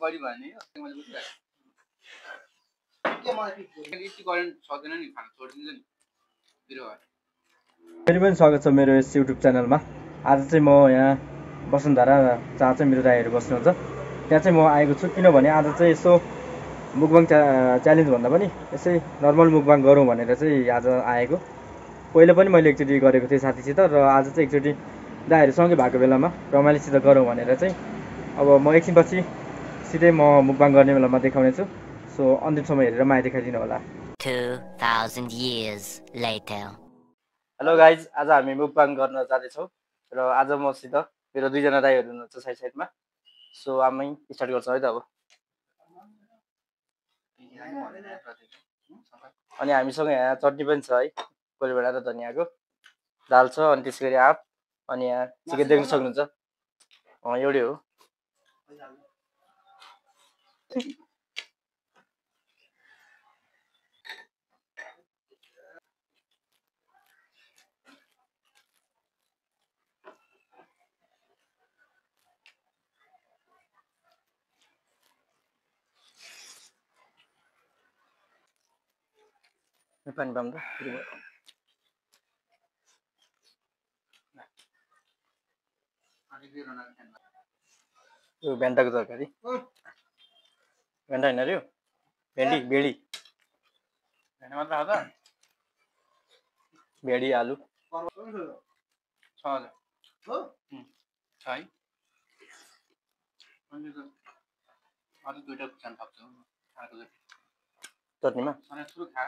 बढी भयो नि मैले बुझिरहेको के मलाई यति करेन्ट सक्दैन नि खान छोडिदिन्छ नि बिरुवा फेरि पनि स्वागत छ मेरो यस युट्युब च्यानलमा। आज चाहिँ म यहाँ वसुन्धरा जहाँ चाहिँ मेरो दाइहरू बस्नुहुन्छ त्यहाँ चाहिँ म आएको छु, किनभने आज चाहिँ यसो मुकबाङ च्यालेन्ज भन्दा पनि यसै नर्मल मुकबाङ गरौँ भनेर चाहिँ आज आएको। पहिले पनि मैले एकचोटि गरेको थिएँ साथीसित, र आज चाहिँ एकचोटि दाइहरूसँगै भएको बेलामा रमाइलोसित गरौँ भनेर चाहिँ अब म एकछिनपछि सिधै म मुकबाङ गर्ने बेलामा देखाउने छु। सो अन्तिमसम्म हेरेर माया देखाइदिनु होला। 2000 years later. हेलो गाइज, आज हामी मुकबाङ गर्न जाँदैछौँ र आज मसित मेरो दुईजना दाइहरू हुनुहुन्छ साइडमा। सो हामी स्टार्ट गर्छौँ है त अब। अनि हामीसँग यहाँ चटनी पनि छ है, कोहीबेला र धनियाँको दाल छ, अनि त्यसै गरी आँप, अनि यहाँ चिकन देख्न सक्नुहुन्छ। एउटै हो। पानी पाऊँ त यो भेन्टाको तरकारी, भेन्टा होइन अरे, भेन्डी भेडी मात्र हो त भेडी आलु छ है अनि अझ दुईटा खुर्सानी थप्छु चटनीमा। सुरु खा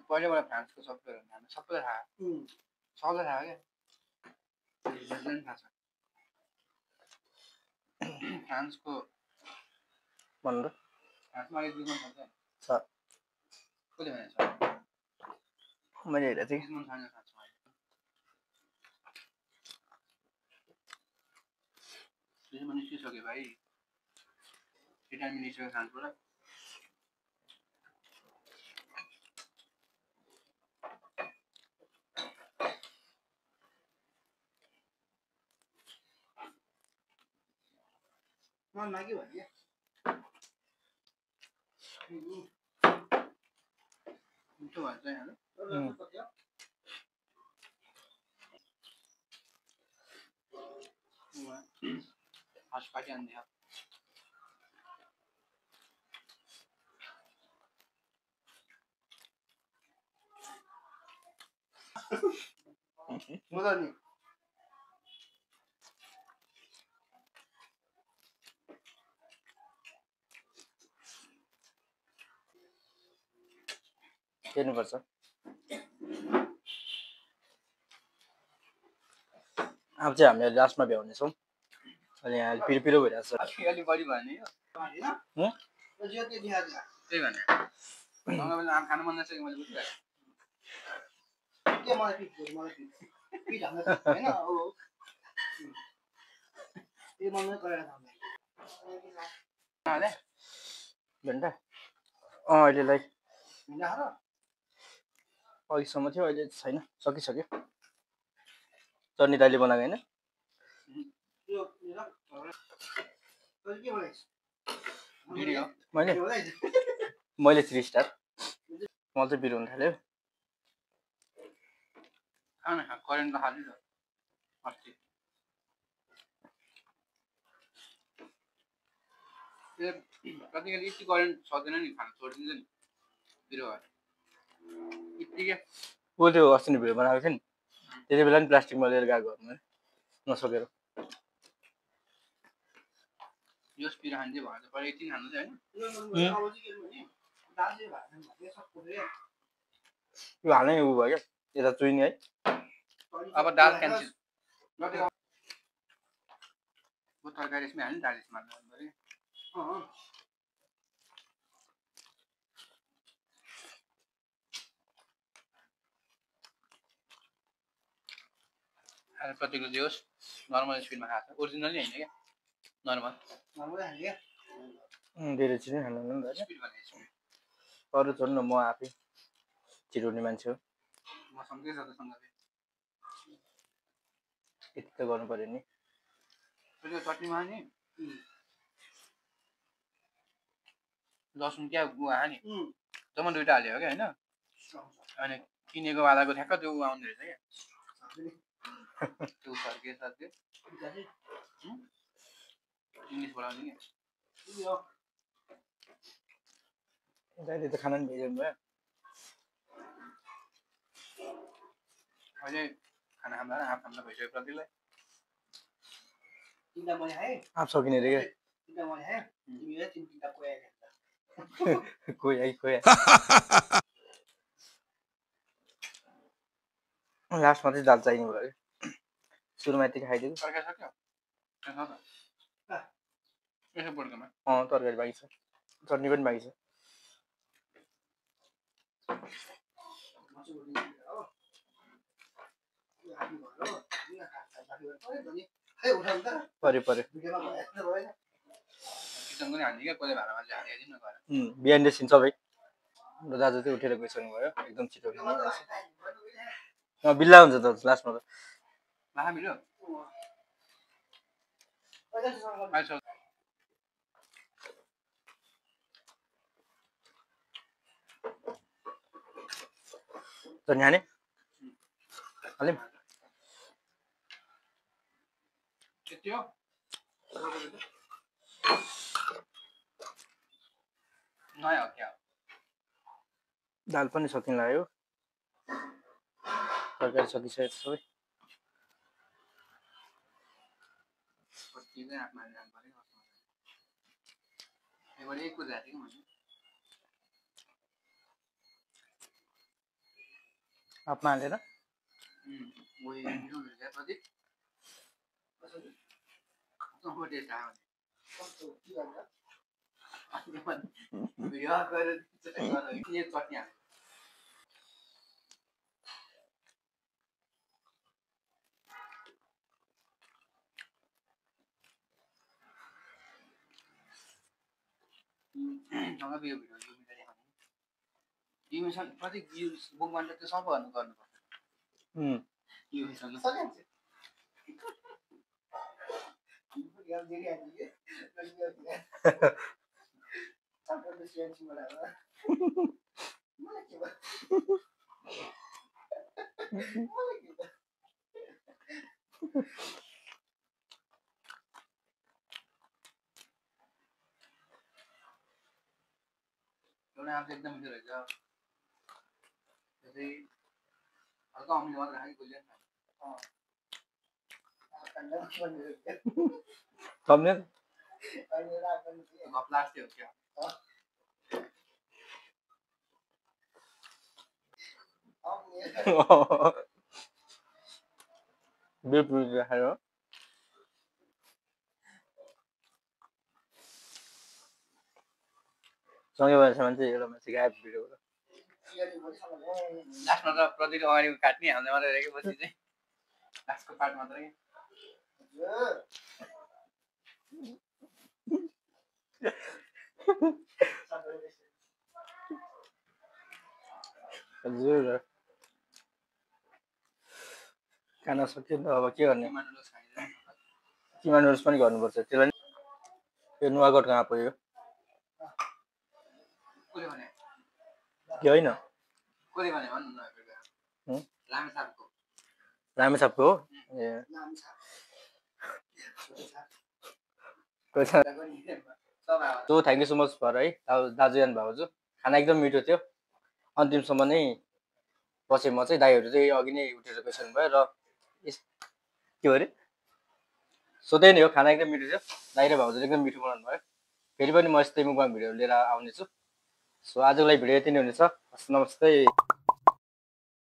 पहिलेबाट फ्रान्सको सबैहरू हामी सबैलाई थाहा सबैलाई थाहा क्या थाहा छ फ्रान्सको भन्नु त फ्रान्समा अलिक दुश्मन छ, कसले भनेको छ मैले हेरेको थिएँ। दुश्मन छैन फ्रान्समा दुश्मन निस्किसक्यो भाइ, भिटामिन निस्क्यो फ्रान्सबाट। मन लाग्यो भने मिठो भन्छ यहाँ हाँस काटी आनिदियो मजा नि हेर्नुपर्छ। अब चाहिँ हामी लास्टमा भ्याउनेछौँ। अनि यहाँ पिरो पिरो भइरहेको छ। अलिक बढी भयो नि त्यही भने मलाई आम खानु मन लाग्छ कि मैले बुझिरहेको के मलाई पिठ हाल्नु होइन हो त्यो मनमै गरेर खाँदै भेन्टा अहिलेलाई भिन्डा खानु अघिसम्म थियो, अहिले छैन, सकिसक्यो। चटनी दाइले बनाएको होइन, मैले 3 स्टार। म चाहिँ बिरो हुन थाल्यो। करेन्ट त खाली अस्ति कतिखेर यति करेन्ट सक्दैन नि खान छोडिदिन्छ नि बिरुवा यत्तिकै ऊ त्यो अस्ति नै भिडियो बनाएको थियो नि, त्यति बेला नि प्लास्टिकमा लिएर गएको घरमा नसकेर। यो पिरो खान्छ भन्छ पहिला एकछिन खानु चाहिँ होइन यो हाल्नै ऊ भयो क्या, यता चुइने है। अब दाल क्यान्सिल तरकारी यसमै हाल्ने दाल यसमा हाल्नु प्रत्येकले दियोस् नर्मल स्पिडमा खाएको ओरिजिनली होइन क्या, नर्मल हाल्यो धेरै छिटै खानु नि त स्पिड भने स्पिड अरू छोड्नु न म आफै छिटोउने मान्छे हो म सँगै छ त सँगै यति त गर्नु पर्यो नि त्यो चटनीमा नि लसुन क्या गुवा नि जम्मा दुइटा हाल्यो क्या होइन अनि किनेको वालाको ठ्याक्क त्यो आउँदो रहेछ क्या त्यो सर्के इङ्ग्लिसबाट आउने क्या दाइले त खाना नि भेजिनु भयो अहिले खाना खाँदा आँप खाँदा भइसक्यो प्रतिलाई आँप सकिने रे क्या खोइ लास्टमा चाहिँ दाल चाहिने भयो सुरुमा यति खाइदियो तरकारी सक्यो यसो बोर्डकोमा तरकारी बाँकी छ चटनी पनि बाँकी छ पर्यो किचनको नि हाल्ने क्या कसले भाँडामा चाहिँ हालिदिनु न गएर बिहानदेखि सबै र दाजु चाहिँ उठेर गइसक्नु भयो एकदम छिटो बिल्ला हुन्छ त लास्टमा त माहा मिल्यो चटनी खाने हाल्यौँ त्यति हो नयाँ हो क्या दाल पनि सकिन लाग्यो तरकारी सकिसकेको छ सबै आँपमा जानु पऱ्यो एउटा एक कुरा कि मैले आँपमा हालेर चटनी प्रति बुकमा त्यो सबै एउटा आँप एकदम मिठो रहेछ त्यसै हल्का अमिलो मात्र खायो गोलियो थम्नेल घप्ला जस्तै हो क्या खायो सँगै भएर मान्छे एउटा मान्छे गायब भिडियोबाट लास्टमा त प्रतिले अगाडि काट्ने हाल्ने मात्रै रहेको पछि चाहिँ लास्टको पार्ट मात्रै हजुर खाना सक्यो नि त अब के गर्ने किमा नुडल्स पनि गर्नुपर्छ त्यसलाई यो नुवाकोटको आँप हो यो के होइन रामेछापको हो ए so thank you so much for है दाजु एन्ड भाउजू खाना एकदम मिठो थियो अन्तिमसम्म नै बसेँ म चाहिँ दाइहरू चाहिँ अघि नै उठेर गइसक्नु भयो र के अरे सो त्यही नै हो खाना एकदम मिठो थियो दाइ र भाउजूले एकदम मिठो बनाउनु भयो फेरि पनि म यस्तै मुखमा भिडियो लिएर आउनेछु सो आजको लागि भिडियो यति नै हुनेछ हस् नमस्ते